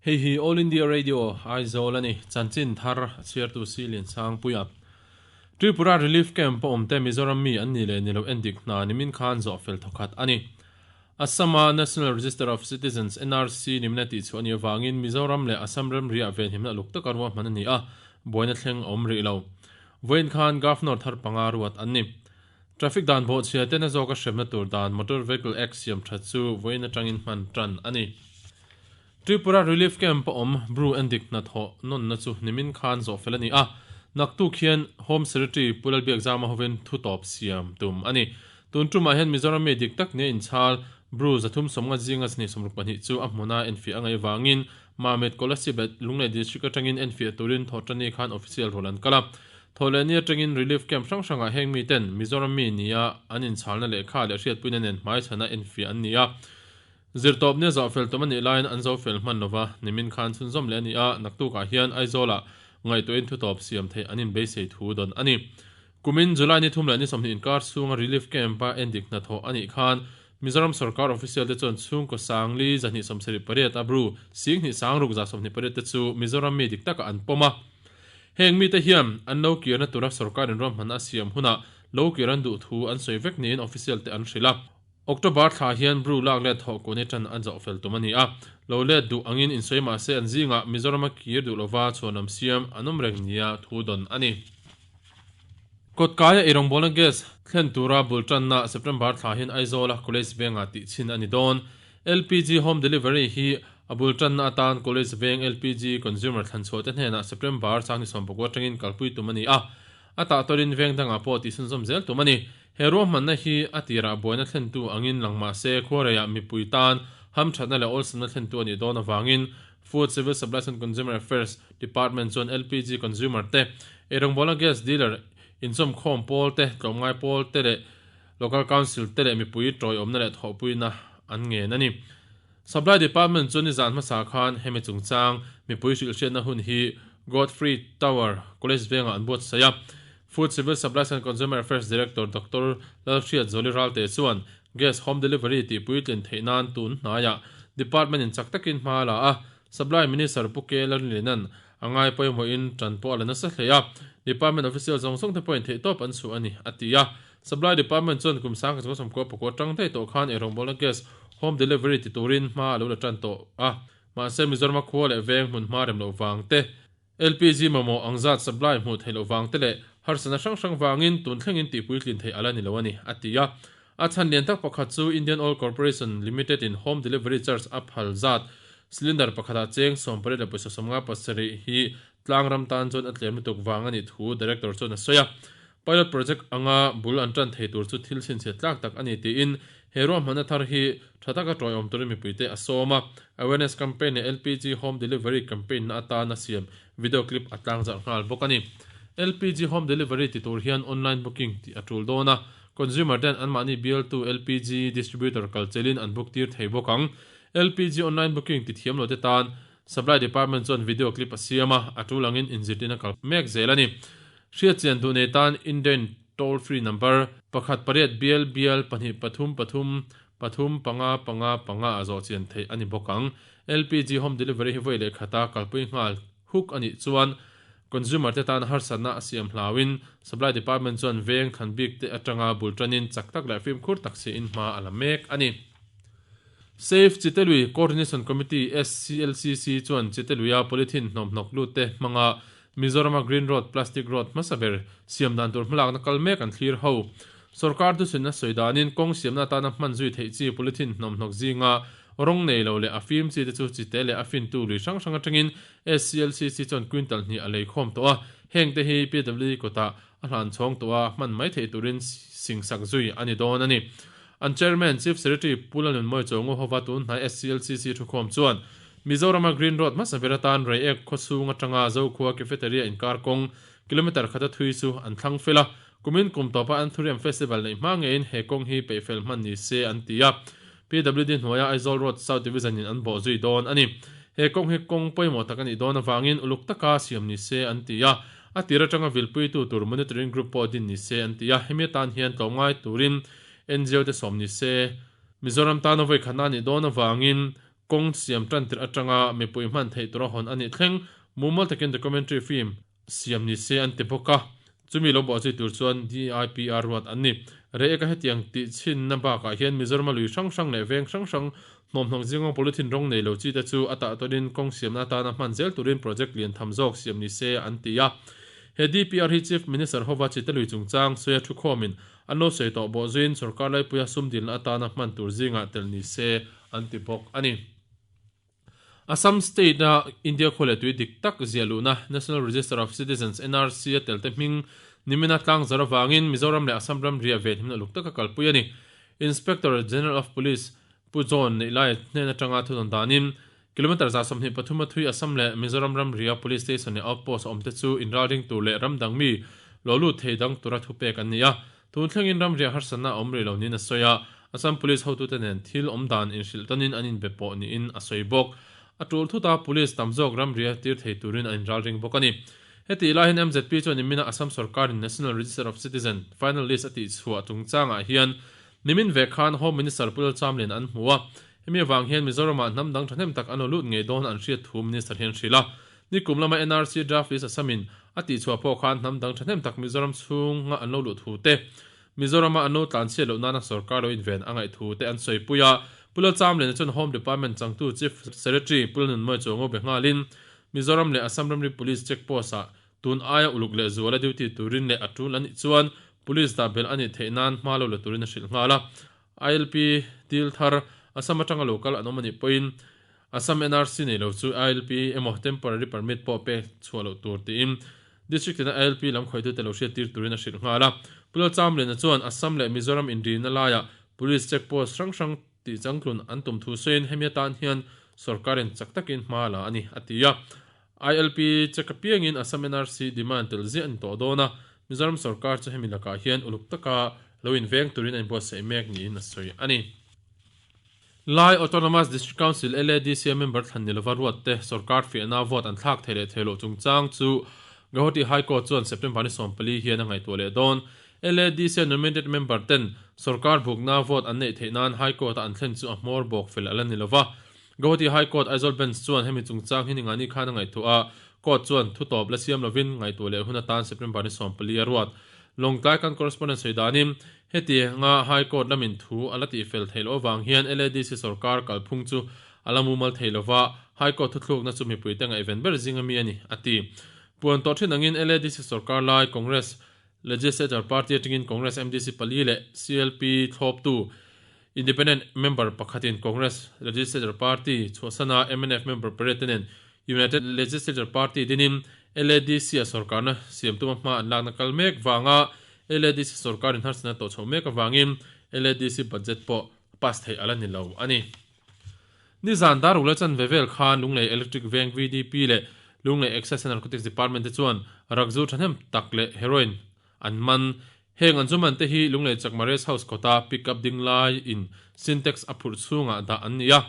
Hei hi All India Radio, Aizawl a ni. Chanchin thar a chhiartu Si Liansangpuia. Tripura Relief Camp a awmte Mizoram mi an ni leh ni lo endik hna nimin khan zawh fel thawkhat a ni. Assam-a National Register of Citizens, NRC, nimna tihchhuah a nih avangin Mizoram leh Assam ramriah venhimna uluk taka ruahman a ni a, buaina thleng a awm rih lo. Vawiin khan Governor thar panga ruat an ni. Traffic dan bawhchhia tena zawka hremna tur dan Motor Vehicle Act siam that chu vawiin atangin hman tan a ni. Tripura Relief Camp a awm Bru endik hnathawh nawnna chu nimin khan zawh fel a ni a, naktuk hian Home Secretary Pu Lalbiakzama hovin thu tawp siam tum a ni. Tun tumah hian Mizoram mi dik tak nia inchhal Bru 350 zinga 22 chu a hmuna enfiah a ngaih vangin Mamit Kolasib Lunglei District atangin enfiah turin Thawhṭani khan official rual an kal a. Thawhlehni atangin Relief Camp hrang hrangah heng miten Mizoram mi nia an inchhalna lehkha leh hriatpuina nen hmaichhana enfiah an ni a. Zirtawp nia zawh fel tum a nih laiin an zo fel hman lova, nimin khan chhunzawm leh a ni a, naktukah hian Aizawlah ngaihtuahin thutawp siam theih an inbeisei thu dawn a ni. Kumin July ni thum leh ni 20 inkar chhunga Relief Camp-a endik hnathawh a nih khan Mizoram sorkar official te chuan chhungkaw sangli 278 a bru 2628 te chu Mizoram mi dik takah an pawm a. Heng mite hian an lo kirna tura sorkar inruahmanna a siam hunah lo kir an duh thu an sawi vek niin official te an hrilh a. October thla hian Bru lak let thawh kuni tan an zawh fel tum a ni a, lo let duh angin insawi mah se an zingah Mizorama kir duh lova chhuanawm siam an awm reng nia thu dawn a ni. Kawtkaia eirawngbawlna gas thlen tura bul tanna September thla hian Aizawla College Vengah tih chhin a ni dawn. LPG home delivery hi a bul tanna atan College Veng LPG consumer thlanchhuah te hnenah September 29 atangin kalpui tum a ni a, a tahtawlin veng dangah pawh tihchhunzawm zel tum a ni. He ruahmanna hi a tirah buaina thlentu angin lang mah se khuareiah mipui tan hamthatna leh awlsamna thlentu a nih dawn avangin Food, Civil Supplies and Consumer Affairs Department chuan LPG consumer te, eirawngbawlna gas dealer inchawmkhawm pawl te, tlawmngai pawl te leh Local Council te leh mipui tawiawmna leh thawhpuina an ngen a ni. Supply Department chuan nizan hmasa khan hemi chungchang mipui hrilhhriatna hun hi Godfrey Tower College vengah an buatsaih a. Food, Civil Supplies and Consumer Affairs Director Doctor Lalhriat Zoli Ralte chuan Gas home delivery tih puitlin theih nan tun hnaiah Department in chak takin hma a la a, Supply Minister Pu K Lalliana'n a ngai pawimawhin tan pawh a la nasa hle a, Department official zawng zawng te pawhin theihtawp an chhuah a ni, a ti a. Supply Department chuan kum 1999 atang daih tawh khan eirawngbawlna gas home delivery ti turin hma a lo la tan tawh a, mahse Mizorama khua leh veng hmun hma rem loh vang te, LPG mamawh ang zat supply hmuh theih loh vang te leh harsatna hrang hrang vangin tun thlengin tihpuitlin theih a la ni lo a ni, a ti a. A chhan lian tak pakhat chu Indian Oil Corporation Limited in home delivery charge a phal zat cylinder pakhatah cheng 18.57 hi tlangram tan chuan a tlem lutuk vang a nih thu Director chuan a sawi a. Pilot project anga bul an tan thei tur chu thil chhinchhiat tlak tak a ni tiin he ruahmanna thar hi tha taka tawiawm turin mipuite a sawm a. Awareness campaign leh LPG home delivery campaign na atana siam video clip a tlangzarh nghal bawk a ni. LPG home delivery ti tur hian online booking tih a tul dawn a, consumer ten anmahni bialtu LPG distributor kalchelin an book tir thei bawk ang. LPG online booking ti thiam lo te tan Supply Department chuan video clip a siam a, a tul angin inzirtirna kal mek zel a ni. Hriatchian duh nei tan Indane toll free number pakhat pariat bial bial pahnih pathum pathum pathum panga panga panga ah zawh chian theih a ni bawk ang. LPG home delivery hi vawi leh khata kalpui nghal huk a nih chuan consumer te tan harsatna a siam hlauin Supply Department chuan veng thlan bik te atanga bul tanin chak tak leh fimkhur tak siin hma a la mek a ni. Save Chitelui Coordination Committee, SCLCC, chuan Chiteluia polythene hnawmhnawk lut te hmanga Mizorama Green Road, Plastic Road, hmasa ber siam dan tur hmalakna kal mek an thlir ho. Sorkar thuchhinna sawi danin kawng siamna atana hman zui theih chi polythene hnawmhnawk zinga rawng nei lo leh a fim chi te chu chite leh a fintu lui hrang hrang atangin SCLCC chuan quintal hnih a lei khawm tawh a, heng te hi PWD kawtah a hlan chhawng tawh a, hman mai theih turin singsak zui a ni dawn a ni. An Chairman, Chief Secretary Pu Lalnunmawi Chawngu hova tun hnai SCLCC thukhawm chuan Mizorama Green Road hmasa ber atan Reiek khawchhung atanga Zokhua Cafeteria inkar kawng kilometre khata thui chu an thlang fel a, kumin kum tawpa Anthurium Festival neih hma ngeiin he kawng hi peihfel hman ni se an ti a, PWD hnuaia Aizawl Road South Division in an bawh zui dawn a ni. He kawng hi kawng pawimawh tak a nih dawn avangin uluk taka siam ni se an ti a, a tir atanga vilpuitu tur Monitoring Group pawh din ni se an ti a, hemi atan hian tlawmngai turin NGO te sawm ni se. Mizoram tana vawikhatna a nih dawn avangin. Kawng siam tan tirh atanga mipui hman theih tura hawn a nih thleng mumal takin documentary film siam ni se an ti bawk a, chumi lo bawhzui tur chuan DIPR ruat an ni. Reiek a hetiang tih chhinna bakah hian Mizorama lui hrang hrang leh veng hrang hrang hnawmhnawk zingawng polythene rawng nei lo chi te chu a tah tawnin kawng siamna atana hman zel turin project lian tham zawk siam ni se an ti a. He DPR hi Chief Minister hova Chite lui chungchang sawi a thukhawmin an lo sawi tawh bawhzuiin sorkar laipuia sum dilna atana hman tur zingah tel ni se an ti bawk a ni. Assam State-a India khua leh tui dik tak ziah luhna National Register of Citizens, NRC, a telte hming nimina tlang zar avangin Mizoram leh Assam ram riah ve hlimna uluk taka kalpui a ni. Inspector General of Police Pu John Neihlai hnen atanga thunawn danin kilometre 23 a thui Assam leh Mizoram ram ria Police Station leh Outpost a awmte chu inralring tur leh ram dang mi lo lut thei dang tura thupek an ni a. Tun thlengin ramriah harsatna a awm rih lo niin a sawi a, Assam Police hotute nen thil awm dan inhrilh tawnin an inbe pawh niin a sawi bawk. A tul thuta Police tam zawk ramriah tir thei turin an inralring bawk a ni. Hetih lai hian MZP chuan nimin-a Assam sorkarin National Register of Citizen final list a tihchhuah chungchangah hian nimin ve khan Home Minister Pu Lalchamlian an hmu a, hemi avang hian Mizoramah hnam dang thahnem tak an lo lut ngei dawn an hriat thu Minister hian hrilh a. Nikum lama NRC draft list Assamin a tihchhuah pawh khan hnam dang thahnem tak Mizoram chhunga an lo luh thu te, Mizorama an lo tlanchhiat loh nana sorkar lo inven a ngaih thu te an sawipui a. Pu Lalchamliana chuan Home Department changtu Chief Secretary Pu Lalnunmawia Chuango be nghalin Mizoram leh Assam ramri Police Check Post ah tun aia uluk leh zuala duty turin leh a tul a nih chuan Police dah belh a nih theih nan hma lo la turin a hrilh nghal a. ILP dil thar Assam atanga lo kal an awm a nih pawhin Assam NRC nei lo chu ILP emaw temporary permit pawh pek chhuah loh tur tiin District ina ILP lam khawitute lo hriattir turin a hrilh nghal a. Pu Lalchamliana chuan Assam leh Mizoram inrina laiah Police check post hrang hrang tih changtlun an tum thu sawiin hemi atan hian sorkarin chak takin hma la a ni a ti a. ILP check apiangin Assam NRC demand tel ziah a ni tawh dawn a, Mizoram sorkar chu hemi lakah hian uluk taka lo inveng turin a inbuatsaih mek niin a sawi a ni. Lai Autonomous District Council, LADC, a member thlan ni lova ruat te sorkar fiahna vote an thlak thei leh thei loh chungchang chu Guwahati High Court chuan September ni 14 hian a ngaihtuah leh dawn. LADC a nominated member ten sorkar bukna vote an neih theih nan High Court a an thlen chu a hmawr bawk fel a la ni lova. Guwahati High Court Aizawl Bench chuan hemi chungchang hi ningani khan a ngaihtuah a, Court chuan thutawp la siam lovin ngaihtuah leh hun atan September ni 14 a ruat. Lawngtlai kan correspondent sawi danin Hetianga High Court lamin thu a la tihfel theih loh avang hian LADC sorkar kalphung chu a la mumal thei lova, High Court thuthlukna chu mipuite ngaihven ber zinga mi a ni, a ti. Puan tawh thin angin LADC sorkar lai Congress Legislature Party atangin Congress MDC pali leh CLP thlawptu Independent member pakhatin Congress Legislature Party chhuahsana mnf member pariat te nen United Legislature Party dinin LADC-a sorkarna siam tuma hma an lakna kal mek vanga LADC sorkar inharsatna tawh chhoh mek avangin LADC budget pawh pass theih a la ni lo a ni. Nizan dar ruk leh chanve vel khan Lunglei Electric Veng VDP leh Lunglei Excise and Narcotics Department te chuan rakzu thahnem tak leh heroin an man. Heng an zu man te hi Lunglei Chakma Rest House kawta pick up ding lai in Sintex a phurh chhungah dah an ni a.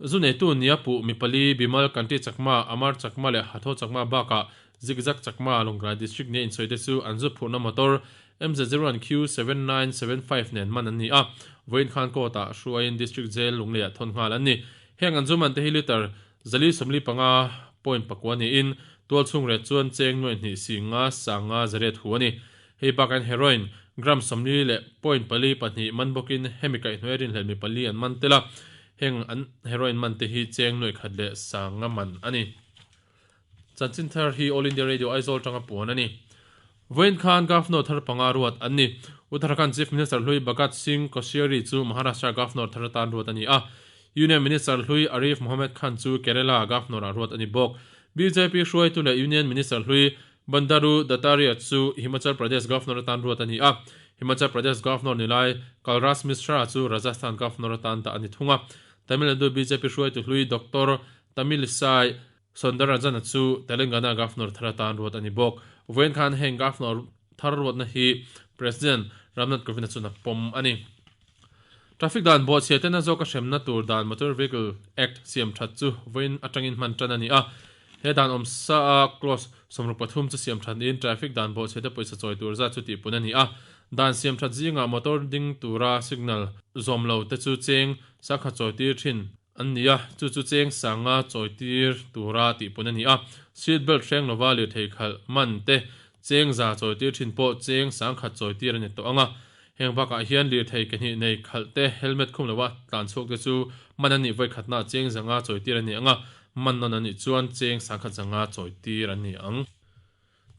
Zu neitu nia puh mi pali Bimal Kanti Chakma, Amar Chakma leh Hatho Chakma bakah Zigzag Chakma, Lawngtlai District nia insawi te chu an zu phurhna motor MZ01Q7975 nen man an ni a. Vawiin khan court ah hruaiin District Jail Lungleiah thawn nghal an ni. Heng an zu man te hi litre 445 point pakua niin tual chhung ret chuan cheng nuaih hnih si nga sang nga zariat hu a ni. Hei bakah hian heroin gram 40 leh point pali pahnih man bawkin hemi kaihhnuai rinhlelh mi pali an man tel a. Heng an heroin man te hi cheng nuaih khat leh sang nga man a ni. Chanchin thar hi All India Radio Aizawl tanga puan a ni. Vawiin khan Governor thar panga ruat an ni. Uttarakhand Chief Minister hlui Bhagat Singh Koshyari chu Maharashtra Governor thar atan ruat a ni a. Union Minister hlui Arif Mohammed Khan chu Kerala Governor ah ruat a ni bawk. Bjp hruaitu leh Union Minister hlui Bandaru Dattatreya chu Himachal Pradesh Governor atan ruat a ni a. Himachal Pradesh Governor ni lai Kalraj Mishra chu Rajasthan Governor atan dah a ni thung a. Tamil Nadu bjp hruaitu hlui Doctor Tamilisai Soundararajan chu Telangana Governor thar atan ruat a ni bawk. Vawiin khan heng Governor thar ruatna hi President Ramnath Kovind-a chuan a pawm a ni. Traffic dan bawhchhia tena zawka hremna tur dan Motor Vehicle Act siam that chu vawiin atangin hman tan a ni a. He dan awm sa a clause 63 chu siam that niin traffic dan bawhchhia te pawisa chawi tur zat chu tihpun a ni a. Dan siam that zingah motor ding tura signal zawm lo te chu cheng sakha chawi tir thin. an ni a, chu chu cheng sanga chawitir tura tihpun a ni a. Seat belt hreng lova lirthei khalh man te cheng za chawitir thin pawh cheng sangkhat chawitir a ni tawh ang a. Heng bakah hian lirthei ke hnih nei khalh te, helmet khum lova tlan chhuak te chu man an nih vawikhatna cheng zanga chawitir a ni ang a, man nawn an nih chuan cheng sangkhat zanga chawitir an ni ang.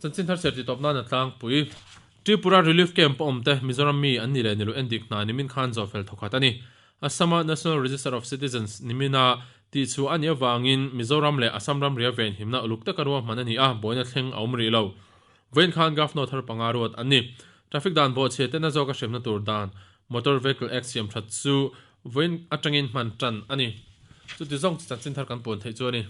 Chanchin thar chhiar titawp nan a tlangpui. Tripura Relief Camp a awmte Mizoram mi an ni leh nilu endik hna nimin khan zawhfel thawkhat a ni. Assam-a National Register of Citizens nimina tih chhuah a nih avangin Mizoram leh Assam ramria venhimna uluk taka ruahman a ni a, buaina thleng a awm rih lo. Vawiin khan Governor thar panga ruat an ni. Traffic dan bawhchhia tena zawka hremna tur dan Motor Vehicle Act siam that chu vawiin atangin hman tan a ni. Chuti zawng chu chanchin thar kan puan theih chu a ni.